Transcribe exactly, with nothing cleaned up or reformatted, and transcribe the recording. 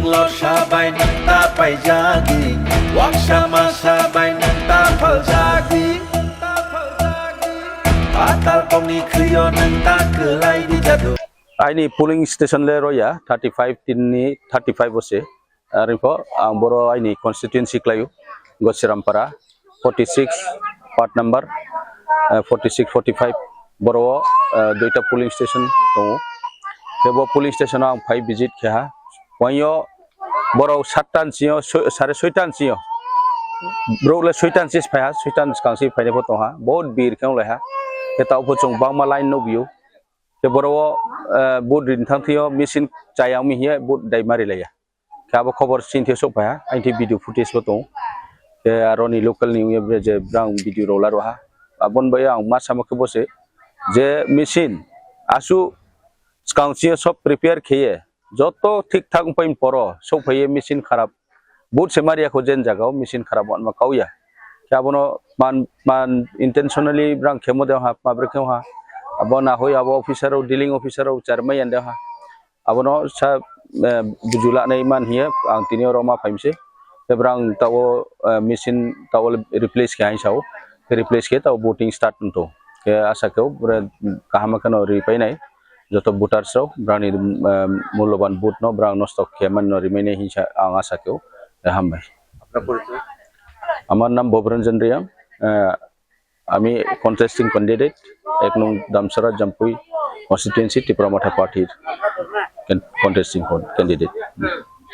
Lorsa bai nwng ta paijagdi, waksa masa bai nwng ta phaljagdi. Patal kokni khwio nwng ta kwlai di jadu. Aini polling station le roya thirty five, tinni thirty five o se. Aripho ang boro aini constituency khlaio, Gosirampara, forty six part number, eh, forty six, forty five, boro o, eh, duita polling station tongo. Tei bo polling station o ang phai visit khe ha. Waio borok sattan sio, soi-, sare soitan sio. Borok le soitan sis phai ha, soitan skang si phainai bo tong ha. Bahut bir khe wng lai ha. Khe ta upho chwng bangma line nugio. Khe boro o, eh, vote rin thang thio machine chayang mi hiya vote dai mari laiya. Khe abo khobor chinthio sok phaiha, aini video footage bo tongo. Khe aroni local ni wngya bre je brang video rok laro ha. Aboni bai ang ma sama khe bo se je machine asu skang chini sob prepare kheye joto thik thak wngpai poro sok phaiye machine kharap. Vote se mariya kho jen jaga o machine kharap wanma kauya. Khe abono man, man intentionally brang khemo de ha, ma bre khe ha. Abo na hoi abo officer rok, dealing officer rok, chairman yan de ha. Abono sa, eh, buju lanai man hiya, ang tini oro ma phaimse. Tei brang tao, eh, machine tao replace khe hai sao. Replace khe tao voting start wngto. Khe asa khe bre kaham kheno ri painai. Joto voters rok brani, eh, mulloban vote no brang nosto khe man no ri mani hinsa ang asa khe. Hambai. আপনার পরিচয়? আমার নাম ভবরঞ্জন রিয়াং। আহ, আমি contesting candidate, এক নং দামসারা জাম্পুই constituency, ত্রিপুরা মথা পার্টির কন-, contesting con-, candidate।